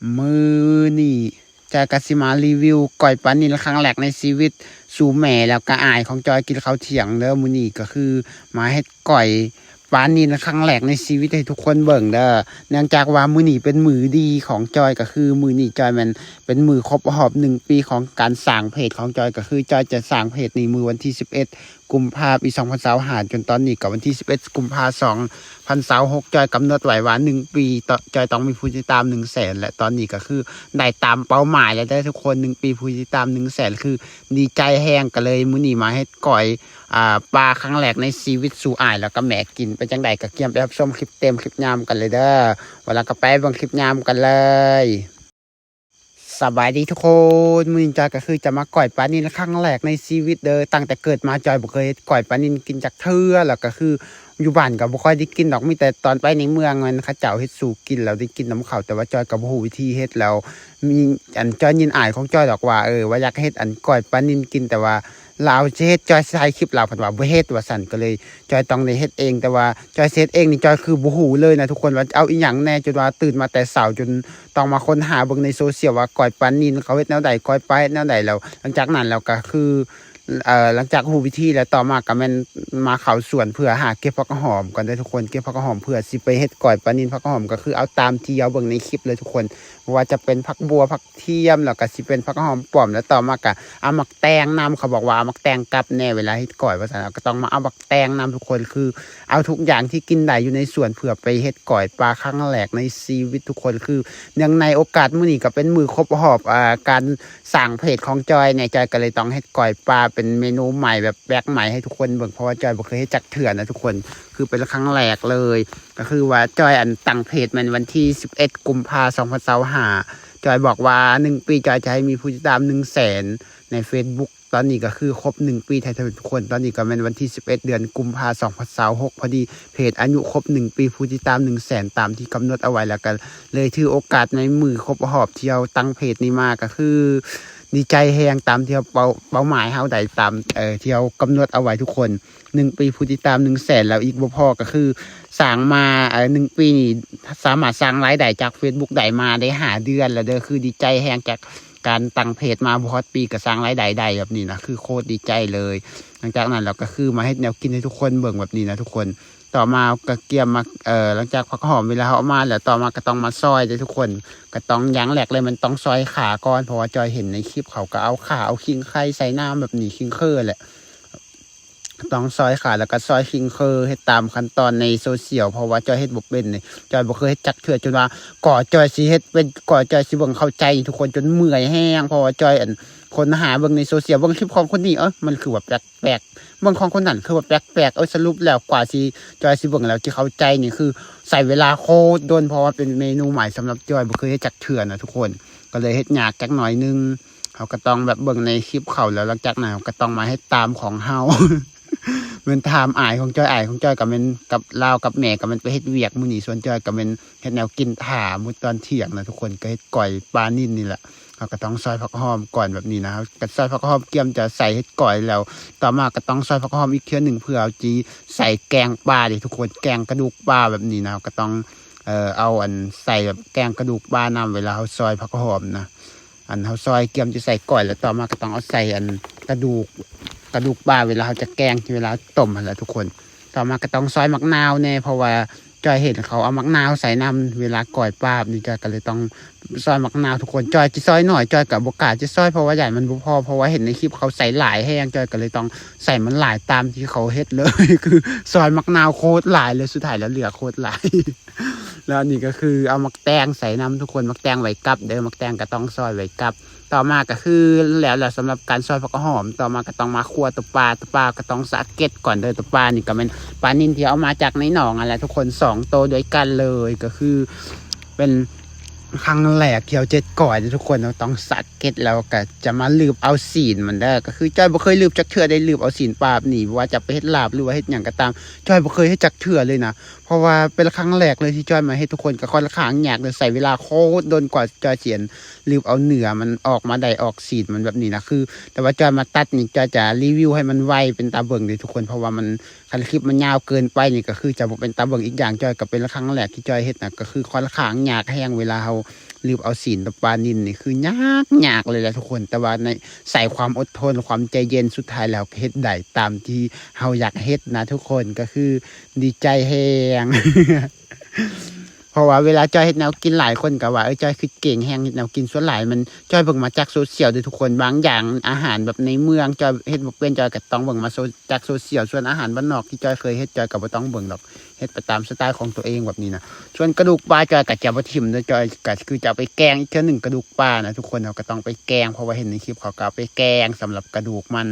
ມື້ນີ້ຈອຍກໍຊິມາຣີວິວກ້ອຍປານິນຄັ້ງແລກໃນຊີວິດ ສູ່ແມ່ແລ້ວກໍອ້າຍຂອງຈອຍກິນເຂົ້າທ່ຽງເດີ. ມື້ນີ້ກໍຄືມາເຮັດກ້ອຍປານິນຄັ້ງແລກໃນຊີວິດໃຫ້ທຸກຄົນເບິ່ງເດີ. ເນື່ອງຈາກວ່າມື້ນີ້ເປັນມື້ດີຂອງຈອຍ ກໍຄືມື້ນີ້ຈອຍແມ່ນເປັນມື້ຄົບຮອບໜຶ່ງປີຂອງການສ້າງເພຈຂອງຈອຍ ກໍຄືຈອຍຈະສ້າງເພຈນີ້ມື້ວັນທີສິບເອັດ ກຸມພາ ປີສອງພັນຊາວຫ້າ ຈົນຕອນນີ້ກໍວັນທີສິບເອັດ ກຸມພາ ສອງພັນຊາວຫົກ ຈອຍກຳນົດໄວ້ວ່າໜຶ່ງປີ ຕ- ຈອຍຕ້ອງມີຜູ້ຕິດຕາມໜຶ່ງແສນ ແລະ ຕອນນີ້ກໍຄືໄດ້ຕາມເປົ້າໝາຍແລ້ວເດີທຸກຄົນ ໜຶ່ງປີຜູ້ຕິດຕາມໜຶ່ງແສນ ຄືດີໃຈແຮງ ກໍເລີຍມື້ນີ້ມາເຮັດກ້ອຍ ອ່າ ປາຄັ້ງແລກໃນຊີວິດສູ່ອ້າຍແລ້ວກໍແມ່ກິນ. ເປັນຈັ່ງໃດກໍກຽມໄປຮັບຊົມຄລິບເຕັມ ຄລິບຍາວນຳກັນເລີຍເດີ. ວ່າແລ້ວກໍໄປເບິ່ງຄລິບຍາວນຳກັນເລີຍ. ສະບາຍດີທຸກຄົນ ມື້ນີ້ຈອຍກໍຄືຈະມາກ້ອຍປານິນຄັ້ງແລກໃນຊີວິດເດີ. ຕັ້ງແຕ່ເກີດມາຈອຍບໍ່ເຄີຍເຮັດກ້ອຍປານິນກິນຈັກເທື່ອ ແລ້ວກໍຄືຢູ່ບ້ານກໍບໍ່ຄ່ອຍໄດ້ກິນດອກ ມີແຕ່ຕອນໄປໃນເມືອງແມ່ນເຂົາເຈົ້າເຮັດສູ່ກິນ ແລ້ວໄດ້ກິນນຳເຂົາ ແຕ່ວ່າຈອຍກໍບໍ່ຮູ້ວິທີເຮັດ. ແລ້ວມີ ອັນ ຈອຍຍິນອ້າຍຂອງຈອຍດອກວ່າ ເອີ ວ່າຢາກເຮັດ ອັນ ກ້ອຍປານິນກິນ ແຕ່ວ່າລາວຊິເຮັດ ຈອຍຊິຖ່າຍຄລິບ ລາວເພິ່ນວ່າບໍ່ເຮັດວ່າຊັ້ນ ກໍເລີຍຈອຍຕ້ອງໄດ້ເຮັດເອງ. ແຕ່ວ່າຈອຍຊິເຮັດເອງນີ້ ຈອຍຄືບໍ່ຮູ້ເລີຍນະທຸກຄົນ ວ່າເອົາອີ່ຫຍັງແດ່ ຈົນວ່າຕື່ນມາແຕ່ເຊົ້າ ຈົນ ຕ້ອງມາຄົ້ນຫາເບິ່ງໃນໂຊຊຽວວ່າກ້ອຍປານິນເຂົາເຮັດແນວໃດ ກ້ອຍປາເຮັດແນວໃດ. ແລ້ວຫຼັງຈາກນັ້ນແລ້ວກໍຄື ເອີ ຫຼັງຈາກຮູ້ວິທີແລ້ວ ຕໍ່ມາກໍແມ່ນມາເຂົ້າສວນເພື່ອຫາເກັບຜັກຫອມກ່ອນເດີທຸກຄົນ ເກັບຜັກຫອມເພື່ອຊິໄປເຮັດກ້ອຍປານິນ. ຜັກຫອມກໍຄືເອົາຕາມທີ່ເຮົາເບິ່ງໃນຄລິບເລີຍທຸກຄົນ ບໍ່ວ່າຈະເປັນຜັກບົ່ວ ຜັກທຽມ ແລ້ວກໍຊິເປັນຜັກຫອມປ້ອມ ແລ້ວຕໍ່ມາກໍເອົາໝາກແຕງນຳ ເຂົາບອກວ່າເອົາໝາກແຕງກັບແດ່ເວລາເຮັດກ້ອຍວ່າຊັ້ນ ກໍຕ້ອງມາເອົາໝາກແຕງນຳທຸກຄົນ ຄື ເອົາທຸກຢ່າງທີ່ກິນໄດ້ຢູ່ໃນສວນເພື່ອໄປເຮັດກ້ອຍປາຄັ້ງແລກໃນຊີວິດທຸກຄົນ. ຄືເນື່ອງໃນໂອກາດມື້ນີ້ກໍເປັນມື້ຄົບຮອບ ອ່າ ການສ້າງເພຈຂອງຈອຍແດ່ ຈອຍກໍເລີຍຕ້ອງເຮັດກ້ອຍປາເປັນເມນູໃໝ່ ແບບແປກໃໝ່ໃຫ້ທຸກຄົນເບິ່ງ ເພາະວ່າຈອຍບໍ່ເຄີຍເຮັດຈັກເທື່ອນະທຸກຄົນ ຄືເປັນຄັ້ງແລກເລີຍ. ກໍຄືວ່າຈອຍ ອັນ ຕັ້ງເພຈແມ່ນວັນທີສິບເອັດ ກຸມພາ ສອງພັນຊາວຫ້າ ຈອຍບອກວ່າໜຶ່ງປີຈອຍຈະໃຫ້ມີຜູ້ຕິດຕາມໜຶ່ງແສນໃນເຟສບຸກ ຕອນນີ້ກໍຄືຄົບໜຶ່ງປີແທ້ໆທຸກຄົນ. ຕອນນີ້ກໍແມ່ນວັນທີສິບເອັດ ເດືອນກຸມພາ ສອງພັນຊາວຫົກ ພໍດີເພຈອາຍຸຄົບໜຶ່ງປີ ຜູ້ຕິດຕາມໜຶ່ງແສນຕາມທີ່ກຳນົດເອົາໄວ້ ແລ້ວກໍເລີຍຖືໂອກາດໃນມື້ຄົບຮອບທີ່ເຮົາຕັ້ງເພຈນີ້ມາ ກໍຄືດີໃຈແຮງຕາມທີ່ເຮົາເປົ້າ ເປົ້າໝາຍເຮົາໄດ້ຕາມ ເອີ ທີ່ເຮົາກຳນົດເອົາໄວ້ທຸກຄົນ ໜຶ່ງປີຜູ້ຕິດຕາມໜຶ່ງແສນ ແລ້ວອີກບໍ່ພໍກໍຄືສ້າງມາ ເອີ ໜຶ່ງປີນີ້ສາມາດສ້າງລາຍໄດ້ຈາກເຟສບຸກໄດ້ມາໄດ້ຫ້າເດືອນແລ້ວເດີ ຄືດີໃຈແຮງ ຈາກ ການຕັ້ງເພຈມາບໍ່ຮອດປີກໍສ້າງລາຍໄດ້ໄດ້ແບບນີ້ນະ ຄືໂຄດດີໃຈເລີຍ. ຫຼັງຈາກນັ້ນແລ້ວກໍຄືມາເຮັດແນວກິນໃຫ້ທຸກຄົນເບິ່ງແບບນີ້ນະທຸກຄົນ. ຕໍ່ມາກໍກຽມມາ ເອີ ຫຼັງຈາກຜັກຫອມເວລາເຮົາເອົາມາແລ້ວ ຕໍ່ມາກໍຕ້ອງມາຊອຍເດ້ທຸກຄົນ. ກໍຕ້ອງ ຢ່າງແລກເລີຍແມ່ນຕ້ອງຊອຍຂ່າກ່ອນ ເພາະວ່າຈອຍເຫັນໃນຄລິບເຂົາກໍເອົາຂ່າ ເອົາຂີງໄຄໃສ່ນ້ຳແບບນີ້ ຂີງເຄີແຫຼະ ຕ້ອງຊອຍຂ່າ ແລ້ວກໍຊອຍຂີງເຄີ ເຮັດຕາມຂັ້ນຕອນໃນໂຊຊຽວ ເພາະວ່າຈອຍເຮັດບໍ່ເປັນນີ້ ຈອຍບໍ່ເຄີຍເຮັດຈັກເທື່ອ ຈົນວ່າກວ່າຈອຍຊິເຮັດເປັນ ກວ່າຈອຍຊິເບິ່ງເຂົ້າໃຈນີ້ທຸກຄົນ ຈົນເມື່ອຍແຮງ ເພາະວ່າຈອຍ ອັນ ຄົ້ນຫາເບິ່ງໃນໂຊຊຽວ ເບິ່ງຄລິບຂອງຄົນນີ້ ເອີ ມັນຄືວ່າແປກໆ ເບິ່ງຂອງຄົນນັ້ນຄືວ່າແປກໆ ເອີ ສະຫຼຸບແລ້ວກວ່າຊິ ຈອຍຊິເບິ່ງແລ້ວຊິເຂົ້າໃຈນີ້ ຄືໃຊ້ເວລາໂຄດດົນ ເພາະວ່າເປັນເມນູໃໝ່ສຳລັບຈອຍ ບໍ່ເຄີຍເຮັດຈັກເທື່ອນະທຸກຄົນ ກໍເລີຍເຮັດຍາກຈັກໜ້ອຍໜຶ່ງ. ເຮົາກໍຕ້ອງແບບເບິ່ງໃນຄລິບເຂົາ ແລ້ວຫຼັງຈາກນັ້ນເຮົາກໍຕ້ອງມາເຮັດຕາມຂອງເຮົາ ແມ່ນຕາມອ້າຍຂອງຈອຍ ອ້າຍຂອງຈອຍກໍແມ່ນກັບລາວກັບແມ່ກໍແມ່ນໄປເຮັດວຽກມື້ນີ້ ສ່ວນຈອຍກໍແມ່ນເຮັດແນວກິນຖ້າມື້ຕອນທ່ຽງນະທຸກຄົນ. ກໍເຮັດກ້ອຍປານິນນີ້ແຫຼະ ເຮົາກໍຕ້ອງຊອຍຜັກຫອມກ່ອນແບບນີ້ນະ ເຮົາກໍຊອຍຜັກຫອມກຽມຈະໃສ່ເຮັດກ້ອຍແລ້ວ ຕໍ່ມາກໍຕ້ອງຊອຍຜັກຫອມອີກເທື່ອໜຶ່ງ ເພື່ອເຮົາຊິໃສ່ແກງປາເດ້ທຸກຄົນ ແກງກະດູກປາແບບນີ້ນະ ເຮົາກໍຕ້ອງ ເອີ ເອົາ ອັນ ໃສ່ແບບແກງກະດູກປານຳ ເວລາເຮົາຊອຍຜັກຫອມນະ ອັນ ເຮົາຊອຍກຽມຈະໃສ່ກ້ອຍ ແລ້ວຕໍ່ມາກໍຕ້ອງເອົາໃສ່ ອັນ ກະດູກ ກະດູກປາ ເວລາເຮົາຈະແກງ ເວລາຕົ້ມຫັ້ນແຫຼະທຸກຄົນ. ຕໍ່ມາກໍຕ້ອງຊອຍໝາກນາວແດ່ ເພາະວ່າຈອຍເຫັນເຂົາເອົາໝາກນາວໃສ່ນຳ ເວລາກ້ອຍປາແບບນີ້ ຈອຍກໍເລີຍຕ້ອງຊອຍໝາກນາວທຸກຄົນ. ຈອຍຊິຊອຍໜ້ອຍ ຈອຍກໍບໍ່ກ້າຈະຊອຍ ເພາະວ່າຢ້ານມັນບໍ່ພໍ ເພາະວ່າເຫັນໃນຄລິບເຂົາໃສ່ຫຼາຍແຮງ ຈອຍກໍເລີຍຕ້ອງໃສ່ມັນຫຼາຍຕາມທີ່ເຂົາເຮັດເລີຍ ຄືຊອຍໝາກນາວໂຄດຫຼາຍເລີຍ ສຸດທ້າຍແລ້ວເຫຼືອໂຄດຫຼາຍ. ແລ້ວອັນນີ້ກໍຄືເອົາໝາກແຕງໃສ່ນຳທຸກຄົນ ໝາກແຕງໄວ້ກັບເດີ ໝາກແຕງກໍຕ້ອງຊອຍໄວ້ກັບ. ຕໍ່ມາກໍຄືແລ້ວແຫຼະ ສຳລັບການຊອຍຜັກຫອມ ຕໍ່ມາກໍຕ້ອງມາຄົວຕົວປາ ຕົວປາກໍຕ້ອງສະເກັດກ່ອນເດີ. ຕົວປານີ້ກໍແມ່ນປານິນທີ່ເອົາມາຈາກໃນໜອງຫັ້ນແຫຼະທຸກຄົນ ສອງໂຕດ້ວຍກັນເລີຍ ກໍຄືເປັນຄັ້ງແລກທີ່ເຮົາເຮັດກ້ອຍເດີທຸກຄົນ ເຮົາຕ້ອງສະເກັດ ແລ້ວກໍຈະມາລືບເອົາຊີ້ນມັນເດີ ກໍຄືຈອຍບໍ່ເຄີຍລືບຈັກເທື່ອໄດ້ ລືບເອົາຊີ້ນປາແບບນີ້ ບໍ່ວ່າຈະໄປເຮັດລາບ ຫຼືວ່າເຮັດຫຍັງກໍຕາມ ຈອຍບໍ່ເຄີຍເຮັດຈັກເທື່ອເລີຍນະ ເພາະວ່າເປັນຄັ້ງແລກເລີຍທີ່ຈອຍມາເຮັດ ທຸກຄົນ ກໍຂ້ອນຂ້າງຍາກເລີຍ ໃຊ້ເວລາໂຄດດົນກວ່າຈອຍຊິ ລືບເອົາເນື້ອມັນອອກມາໄດ້ ອອກຊີ້ນມັນແບບນີ້ນະ ຄື ແຕ່ວ່າຈອຍມາຕັດນີ້ ຈອຍຈະຣີວິວໃຫ້ມັນໄວເປັນຕາເບິ່ງເດ້ທຸກຄົນ ເພາະວ່າມັນ ຄັນຄລິບມັນຍາວເກີນໄປນີ້ກໍຄືຈະບໍ່ເປັນຕາເບິ່ງ. ອີກຢ່າງຈອຍກໍເປັນຄັ້ງແລກທີ່ຈອຍເຮັດນະ ກໍຄືຂ້ອນຂ້າງຍາກແຮງ ເວລາເຮົາ ລືບເອົາຊີ້ນກັບປານິນນີ້ຄືຍາກ ຍາກເລີຍແຫຼະທຸກຄົນ, ແຕ່ວ່າໃນ ໃສ່ຄວາມອົດທົນ ຄວາມໃຈເຢັນ ສຸດທ້າຍແລ້ວກໍເຮັດໄດ້ຕາມທີ່ເຮົາຢາກເຮັດນະທຸກຄົນ. ກໍຄືດີໃຈແຮງ ເພາະວ່າເວລາຈ້ອຍເຮັດແນວກິນ ຫຼາຍຄົນກໍວ່າ ເອີ ຈ້ອຍຄືເກັ່ງແຮງເຮັດແນວກິນ. ສ່ວນຫຼາຍມັນ ຈ້ອຍເບິ່ງມາຈາກໂຊຊຽວເດີ້ທຸກຄົນ. ບາງຢ່າງອາຫານແບບໃນເມືອງ ຈ້ອຍເຮັດບໍ່ເປັນ, ຈ້ອຍກໍຕ້ອງເບິ່ງມາໂຊ ຈາກໂຊຊຽວ. ສ່ວນອາຫານບ້ານນອກທີ່ຈ້ອຍເຄີຍເຮັດ ຈ້ອຍກໍບໍ່ຕ້ອງເບິ່ງດອກ, ເຮັດໄປຕາມສະໄຕຂອງຕົວເອງແບບນີ້ນະ. ສ່ວນກະດູກປາ ຈ້ອຍກໍຈະບໍ່ຖິ້ມເດີ້, ຈ້ອຍກໍຄືຈະເອົາໄປແກງອີກເທື່ອໜຶ່ງ. ກະດູກປານະທຸກຄົນ ເຮົາກໍຕ້ອງໄປແກງ ເພາະວ່າເຫັນໃນຄລິບເຂົາກໍເອົາໄປແກງສຳລັບກະດູກມັນ.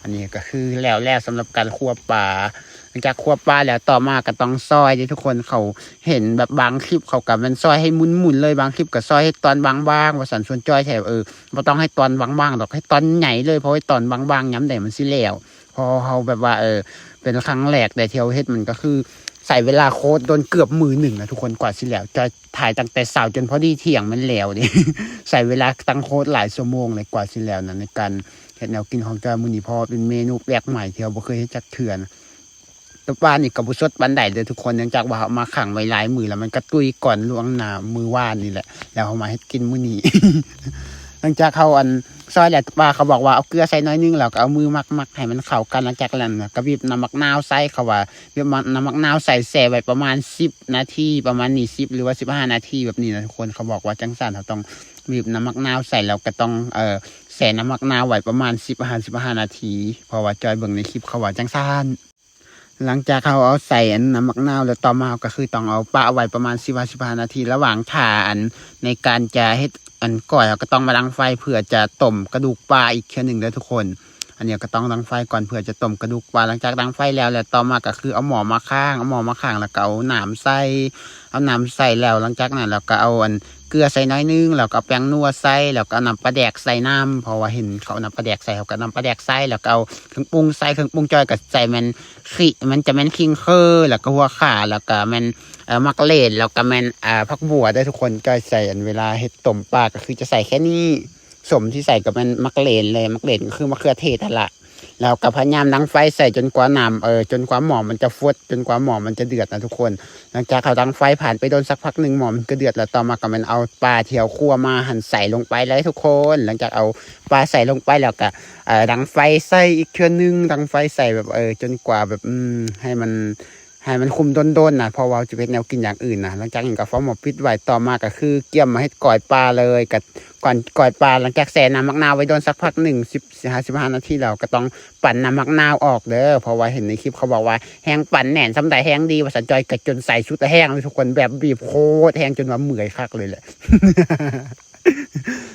ອັນນີ້ກໍຄືແລ້ວແລ້ວສຳລັບການຂົ້ວປາ. ຫຼັງຈາກຂົ້ວປາແລ້ວ ຕໍ່ມາກໍຕ້ອງຊອຍເດ້ທຸກຄົນ. ເຂົາເຫັນແບບບາງຄລິບເຂົາກໍແມ່ນຊອຍໃຫ້ໝຸ່ນໆເລີຍ, ບາງຄລິບກໍຊອຍໃຫ້ຕອນບາງໆວ່າຊັ້ນ. ສ່ວນຈ້ອຍແທ້ ເອີ ບໍ່ຕ້ອງໃຫ້ຕອນບາງໆດອກ, ໃຫ້ຕອນໃຫຍ່ເລີຍ, ເພາະໃຫ້ຕອນບາງໆຍາມໃດມັນຊິແລ້ວ. ເພາະເຮົາແບບວ່າ ເອີ ເປັນຄັ້ງແລກໄດ້ທີ່ເຮົາເຮັດ, ມັນກໍຄືໃຊ້ເວລາໂຄດດົນ ເກືອບມື້ໜຶ່ງນະທຸກຄົນ ກວ່າຊິແລ້ວ. ຈະຖ່າຍຕັ້ງແຕ່ເຊົ້າຈົນພໍດີທ່ຽງແມ່ນແລ້ວເດ້. ໃຊ້ເວລາຕັ້ງໂຄດຫຼາຍຊົ່ວໂມງເລີຍກວ່າຊິແລ້ວນະ ໃນການເຮັດແນວກິນຂອງຈ້ອຍມື້ນີ້, ເພາະວ່າເປັນເມນູແປກໃໝ່ທີ່ເຮົາບໍ່ເຄີຍເຮັດຈັກເທື່ອນະ. ແຕ່ປານີ້ກໍບໍ່ສົດປານໃດເດີ້ທຸກຄົນ, ເນື່ອງຈາກວ່າເຮົາເອົາມາຂັງໄວ້ຫຼາຍມື້ແລ້ວ ມັນກໍຕຸ້ຍກ່ອນລ່ວງໜ້າມື້ວານນີ້ແຫຼະ, ແລ້ວເຮົາມາເຮັດກິນມື້ນີ້. ຫຼັງຈາກເຮົາ ອັນ ຊອຍແລ້ວ ປາເຂົາບອກວ່າເອົາເກືອໃສ່ໜ້ອຍໜຶ່ງ ແລ້ວກໍເອົາມືໝັກໆໃຫ້ມັນເຂົ້າກັນ. ຫຼັງຈາກນັ້ນກໍບີບນ້ຳໝາກນາວໃສ່, ເຂົາວ່າບີບນ້ຳໝາກນາວໃສ່ ແຊ່ໄວ້ປະມານສິບນາທີ ປະມານນີ້ ສິບ ຫຼືວ່າສິບຫ້ານາທີແບບນີ້ນະທຸກຄົນ. ເຂົາບອກວ່າຈັ່ງຊັ້ນ, ເຮົາຕ້ອງບີບນ້ຳໝາກນາວໃສ່ ແລ້ວກໍຕ້ອງ ເອີ ແຊ່ນ້ຳໝາກນາວໄວ້ປະມານສິບຫາສິບຫ້ານາທີ, ເພາະວ່າຈ້ອຍເບິ່ງໃນຄລິບເຂົາວ່າຈັ່ງຊັ້ນ. ຫຼັງຈາກເຮົາເອົາໃສ່ ອັນ ນ້ຳໝາກນາວແລ້ວ, ຕໍ່ມາເຮົາກໍຄືຕ້ອງເອົາປະໄວ້ປະມານສິບຫາສິບຫ້ານາທີ. ລະຫວ່າງຖ້າ ອັນ ໃນການຈະເຮັດ ອັນ ກ້ອຍ, ເຮົາກໍຕ້ອງມາດັງໄຟເພື່ອຈະຕົ້ມກະດູກປາອີກເທື່ອໜຶ່ງເດີ້ທຸກຄົນ. ອັນນີ້ກໍຕ້ອງດັງໄຟກ່ອນເພື່ອຈະຕົ້ມກະດູກປາ. ຫຼັງຈາກດັງໄຟແລ້ວ ແລ້ວຕໍ່ມາກໍຄືເອົາໝໍ້ມາຄ້າງ, ເອົາໝໍ້ມາຄ້າງ ແລ້ວກໍເອົານ້ຳໃສ່, ເອົານ້ຳໃສ່ແລ້ວ ຫຼັງຈາກນັ້ນແລ້ວກໍເອົາ ອັນ ເກືອໃສ່ໜ້ອຍໜຶ່ງ, ແລ້ວກໍເອົາແປ້ງນົວໃສ່, ແລ້ວກໍເອົານ້ຳປາແດກໃສ່ນຳ, ເພາະວ່າເຫັນເຂົາເອົານ້ຳປາແດກໃສ່ ເຮົາກໍເອົານ້ຳປາແດກໃສ່, ແລ້ວກໍເອົາເຄື່ອງປຸງໃສ່. ເຄື່ອງປຸງຈ້ອຍກໍໃສ່ແມ່ນ ຄີ ມັນຈະແມ່ນຂີງເຄີ, ແລ້ວກໍຫົວຂ່າ, ແລ້ວກໍແມ່ນ ເອີ ໝາກເຫຼນ, ແລ້ວກໍແມ່ນ ເອີ ຜັກບົວເດີ້ທຸກຄົນ. ຈ້ອຍໃສ່ ອັນ ເວລາເຮັດຕົ້ມປາກໍຄືຈະໃສ່ແຄ່ນີ້. ສົ້ມທີ່ໃສ່ກໍແມ່ນໝາກເຫຼນເລີຍ, ໝາກເຫຼນກໍຄືມະເຂືອເທດຫັ້ນລະ. ແລ້ວກໍພະຍາຍາມດັງໄຟໃສ່ຈົນກວ່ານ້ຳ ເອີ ຈົນກວ່າໝໍ້ມັນຈະຟົດ, ຈົນກວ່າໝໍ້ມັນຈະເດືອດນະທຸກຄົນ. ຫຼັງຈາກເຮົາດັງໄຟຜ່ານໄປດົນສັກພັກໜຶ່ງ, ໝໍ້ມັນກໍເດືອດແລ້ວ, ຕໍ່ມາກໍແມ່ນເອົາປາທີ່ເຮົາຂົ້ວມາຫັ້ນໃສ່ລົງໄປເລີຍທຸກຄົນ. ຫຼັງຈາກເອົາປາໃສ່ລົງໄປແລ້ວກໍ ເອີ ດັງໄຟໃສ່ອີກເທື່ອໜຶ່ງ, ດັງໄຟໃສ່ແບບ ເອີ ຈົນກວ່າແບບ ອືມ ໃຫ້ມັນ ໃຫ້ມັນຄຸມດົນໆນະ, ເພາະວ່າເຮົາຈະເຮັດແນວກິນຢ່າງອື່ນນະ. หลังจากนั้นก็เฝ้าหม้อปิดไว้, ຕໍ່มาก็คือเกียมมาเฮ็ดก้อยปลาเลย ก็ ก่อน ก้อยปลา หลังจากแช่น้ำมะนาวไว้โดนสักพักหนึ่ง สิบ สิบห้า สิบห้านาทีแล้ว ก็ต้องปั่นน้ำมะนาวออกเด้อ เพราะว่าเห็นในคลิปเขาบอกว่าแฮงปั่นแน่นส่ำใดแฮงดีว่าซั่น จ้อยก็จนใส่สุดแฮงเลยทุกคน แบบบีบโคตรแฮงจนว่าเมื่อยคักเลยแหละ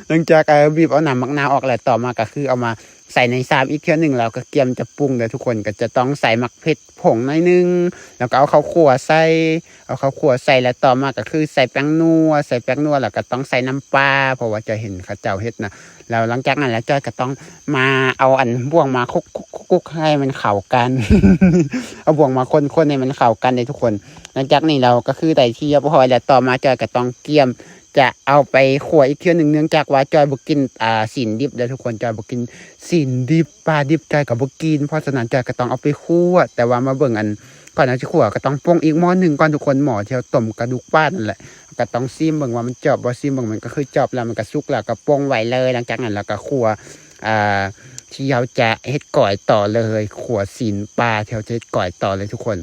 หลังจาก เอ่อ บีบเอาน้ำมะนาวออกแล้ว ต่อมาก็คือเอามาใส่ในชามอีกเทื่อหนึ่ง แล้วก็เกียมจะปรุงเด้อทุกคน ก็จะต้องใส่หมากเผ็ด ผงหน่อยหนึ่ง แล้วก็เอาข้าวคั่วใส่ เอาข้าวคั่วใส่ แล้วต่อมาก็คือใส่แป้งนัว ใส่แป้งนัว แล้วก็ต้องใส่น้ำปลา เพราะว่าจ้อยเห็นเขาเจ้าเฮ็ดนะ แล้วหลังจากนั้นแล้วจ้อยก็ต้องมาเอาอันบ่วงมาคลุกๆๆๆ ให้มันเข้ากัน เอาบ่วงมาคนๆ ให้มันเข้ากันเด้อทุกคน หลังจากนี้แล้วก็คือได้ที่เรียบร้อยแล้ว ต่อมาจ้อยก็ต้องเกียม จะเอาไปคั่วอีกเทื่อหนึ่ง เนื่องจากว่าจ้อยบ่กิน อ่า ซี้นดิบเด้อทุกคน จ้อยบ่กินซี้นดิบ ปลาดิบจ้อยก็บ่กิน เพราะฉะนั้นจ้อยก็ต้องเอาไปคั่ว แต่ว่ามาเบิ่งอัน ก่อนเฮาสิคั่วก็ต้องป่งอีกหม้อหนึ่งก่อนทุกคน หม้อที่เฮาต้มกระดูกปลานั่นแหละ ก็ต้องซิมเบิ่งว่ามันจอบบ่ ซิมเบิ่งมันก็คือจอบแล้ว มันก็สุกแล้วก็ป่งไว้เลย หลังจากนั้นแล้วก็คั่ว อ่า ที่เฮาจะเฮ็ดก้อยต่อเลย คั่วซี้นปลาที่เฮาจะเฮ็ดก้อยต่อเลยทุกคน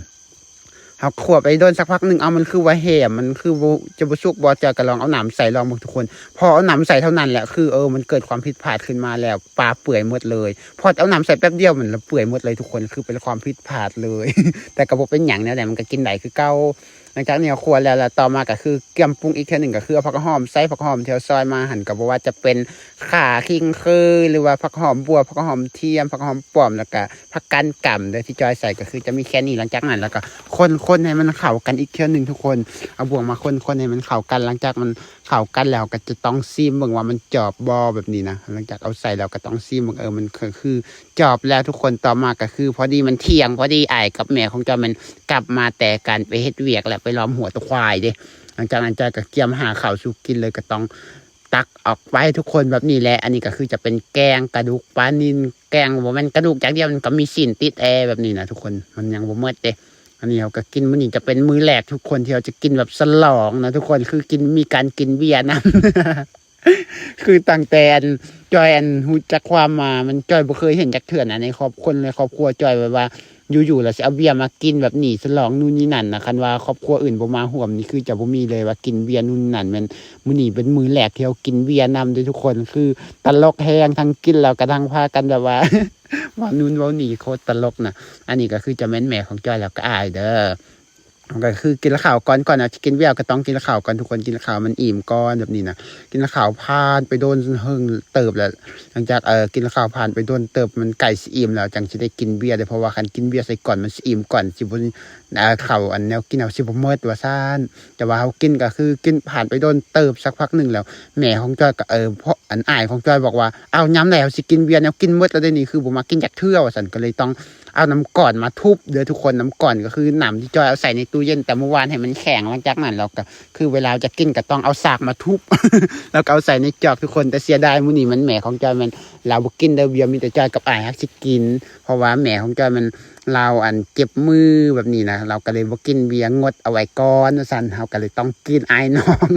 เฮาคั่วไปโดนสักพักหนึ่ง เอ้า มันคือว่าแหม มันคือบ่ จะบ่สุกบ่ จ้อยก็ลองเอาน้ำใส่ลองเบิ่งทุกคน พอเอาน้ำใส่เท่านั้นแหละ คือ เออ มันเกิดความผิดพลาดขึ้นมาแล้ว ปลาเปื่อยหมดเลย พอเอาน้ำใส่แป๊บเดียว มันละเปื่อยหมดเลยทุกคน คือเป็นความผิดพลาดเลย แต่ก็บ่เป็นหยัง แนวใดมันก็กินได้คือเก่า หลังจากนี้เฮาคั่วแล้ว แล้วต่อมาก็คือเกียมปรุงอีกเทื่อหนึ่ง ก็คือเอาผักหอมใส่ ผักหอมที่เฮาซอยมาหั่น ก็บ่ว่าจะเป็น ข่า ขิง คือ หรือว่าผักหอมบัว ผักหอมเทียม ผักหอมป้อม แล้วก็ผักกาดกำเด้อ ที่จ้อยใส่ก็คือจะมีแค่นี้ หลังจากนั้นแล้วก็คนๆ ให้มันเข้ากันอีกเทื่อหนึ่งทุกคน เอาบ่วงมาคนๆ ให้มันเข้ากัน หลังจากมันเข้ากันแล้วก็จะต้องซิมเบิ่งว่ามันจอบบ่ แบบนี้นะ หลังจากเอาใส่แล้วก็ต้องซิมเบิ่ง เออ มันก็คือจอบแล้วทุกคน ต่อมาก็คือพอดีมันเที่ยง พอดีอ้ายกับแม่ของจ้อยมันกลับมาแต่การไปเฮ็ดเวียกแล้ว ไปล้อมหัวตะควายเด้ หลังจากนั้นจ้อยก็เกียมหาข้าวสู่กินเลย ก็ต้อง ตักออกไปทุกคนแบบนี้แหละ อันนี้ก็คือจะเป็นแกงกระดูกปลานิล แกงบ่แม่นกระดูกอย่างเดียว มันก็มีซี้นติดแอแบบนี้นะทุกคน มันยังบ่หมดเด้ ອັນນີ້ເຮົາກໍກິນ ມື້ນີ້ຈະເປັນມື້ແລກທຸກຄົນ ທີ່ເຮົາຈະກິນແບບສະຫຼອງນະທຸກຄົນ ຄືກິນ ມີການກິນເບຍນຳ ຄືຕັ້ງແຕ່ອັນ ຈ້ອຍອັນຮູ້ຈັກຄວາມມາ ມັນ ຈ້ອຍບໍ່ເຄີຍເຫັນຈັກເທື່ອນະ ໃນຄອບຄົນ ໃນຄອບຄົວຈ້ອຍ ແບບວ່າຢູ່ໆແລ້ວຊິເອົາເບຍມາກິນແບບນີ້ ສະຫຼອງນູ່ນນີ້ນັ້ນນະ. ຄັນວ່າຄອບຄົວອື່ນບໍ່ມາຮ່ວມນີ້ ຄືຈະບໍ່ມີເລີຍວ່າກິນເບຍນູ່ນນັ້ນ ແມ່ນ ມື້ນີ້ເປັນມື້ແລກທີ່ເຮົາກິນເບຍນຳເດ້ທຸກຄົນ ຄືຕະຫຼົກແຮງ ທັງກິນແລ້ວກໍທັງພາກັນແບບວ່າ ເວົ້ານູ້ນເວົ້ານີ້ ໂຄດຕະຫຼົກນະ. ອັນນີ້ກໍຄືຈະແມ່ນແມ່ຂອງຈ້ອຍ ແລ້ວກໍອ້າຍເດີ. ກໍຄືກິນເຂົ້າກ່ອນ ກ່ອນເຮົາຈະກິນເບຍກໍຕ້ອງກິນເຂົ້າກ່ອນ ທຸກຄົນ ກິນເຂົ້າມັນອີ່ມກ່ອນ ແບບນີ້ນະ. ກິນເຂົ້າຜ່ານໄປດົນເຫິງເຕີບແລ້ວ ຫຼັງຈາກ ເອີ ກິນເຂົ້າຜ່ານໄປດົນເຕີບ ມັນໃກ້ຊິອີ່ມແລ້ວ ຈັ່ງຊິໄດ້ກິນເບຍເດ້ ເພາະວ່າຄັນກິນເບຍໃສ່ກ່ອນ ມັນຊິອີ່ມກ່ອນ ຊິບໍ່ ເຂົ້າອັນແນວກິນເຮົາຊິບໍ່ໝົດວ່າຊັ້ນ. ແຕ່ວ່າເຮົາກິນກໍຄືກິນຜ່ານໄປດົນເຕີບ ສັກພັກໜຶ່ງແລ້ວ ແມ່ຂອງຈ້ອຍກໍ ເອີ ເພາະອັນອ້າຍຂອງຈ້ອຍບອກວ່າ ອ້າວ ຍາມໃດເຮົາຊິກິນເບຍ ແນວກິນໝົດແລ້ວເດ້ນີ້ ຄືບໍ່ມາກິນຈັກເທື່ອວ່າຊັ້ນ. ກໍເລີຍຕ້ອງ ເອົານ້ຳກ້ອນມາທຸບເດີທຸກຄົນ ນ້ຳກ້ອນກໍຄືນ້ຳທີ່ຈ້ອຍເອົາໃສ່ໃນຕູ້ເຢັນແຕ່ມື້ວານໃຫ້ມັນແຂງ ຫຼັງຈາກນັ້ນລາວກໍ ຄືເວລາຈະກິນກໍຕ້ອງເອົາສາກມາທຸບ ແລ້ວກໍເອົາໃສ່ໃນຈອກທຸກຄົນ. ແຕ່ເສຍດາຍມື້ນີ້ມັນແມ່ຂອງຈ້ອຍແມ່ນລາວບໍ່ກິນເດີເບຍ ມີແຕ່ຈ້ອຍກັບອ້າຍຮັກຊິກິນ ເພາະວ່າແມ່ຂອງຈ້ອຍແມ່ນລາວອັນເຈັບມືແບບນີ້ນະ ລາວກໍເລີຍບໍ່ກິນເບຍ ງົດເອົາໄວ້ກ່ອນວ່າຊັ້ນ. ເຮົາກໍເລີຍຕ້ອງກິນອ້າຍນ້ອງ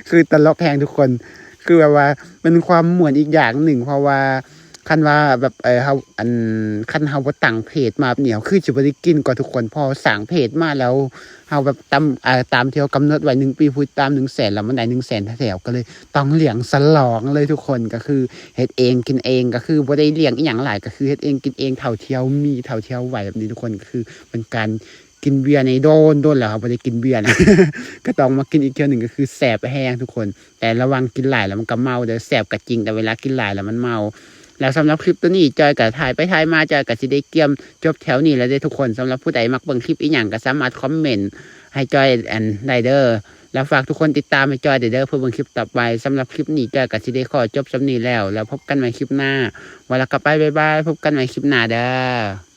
ຄືຕະຫຼົກແຮງທຸກຄົນ ຄືແບບວ່າເປັນຄວາມມ່ວນອີກຢ່າງໜຶ່ງ ເພາະວ່າຄັນວ່າແບບ ເອີ ເຮົາ ອັນ ຄັນເຮົາບໍ່ຕັ້ງເພຈມາແບບນີ້ ເຮົາຄືຊິບໍ່ໄດ້ກິນກໍທຸກຄົນ. ພໍສ້າງເພຈມາແລ້ວ ເຮົາແບບຕາມ ເອີ ຕາມທີ່ເຮົາກຳນົດໄວ້ ໜຶ່ງປີຜູ້ຕິດຕາມໜຶ່ງແສນ ແລ້ວມັນໄດ້ໜຶ່ງແສນແທ້ໆ ກໍເລີຍຕ້ອງລ້ຽງສະຫຼອງເລີຍທຸກຄົນ. ກໍຄືເຮັດເອງກິນເອງ ກໍຄືບໍ່ໄດ້ລ້ຽງອີ່ຫຍັງຫຼາຍ ກໍຄືເຮັດເອງກິນເອງເທົ່າທີ່ເຮົາມີ ເທົ່າທີ່ເຮົາໄຫວແບບນີ້ທຸກຄົນ. ກໍຄືເປັນການ ກິນເບຍນີ້ໂດນ ໂດນແລ້ວເຮົາບໍ່ໄດ້ກິນເບຍນະ ກໍຕ້ອງມາກິນອີກເທື່ອໜຶ່ງ ກໍຄືແຊບແຮງທຸກຄົນ. ແຕ່ລະວັງກິນຫຼາຍແລ້ວມັນກໍເມົາເດີ ແຊບກໍຈິງ ແຕ່ເວລາກິນຫຼາຍແລ້ວມັນເມົາ. ແລ້ວສຳລັບຄລິບໂຕນີ້ ຈ້ອຍກໍຖ່າຍໄປຖ່າຍມາ ຈ້ອຍກໍຊິໄດ້ກຽມຈົບແຖວນີ້ແລ້ວເດ້ທຸກຄົນ. ສຳລັບຜູ້ໃດມັກເບິ່ງຄລິບອີ່ຫຍັງ ກໍສາມາດຄອມເມັນໃຫ້ຈ້ອຍ ອັນ ໄດ້ເດີ ແລ້ວຝາກທຸກຄົນຕິດຕາມໃຫ້ຈ້ອຍໄດ້ເດີ ເພື່ອເບິ່ງຄລິບຕໍ່ໄປ. ສຳລັບຄລິບນີ້ ຈ້ອຍກໍຊິໄດ້ຂໍຈົບສ່ຳນີ້ແລ້ວ ແລ້ວພົບກັນໃໝ່ຄລິບໜ້າ ວ່າແລ້ວກໍໄປ ບາຍບາຍ ພົບກັນໃໝ່ຄລິບໜ້າເດີ.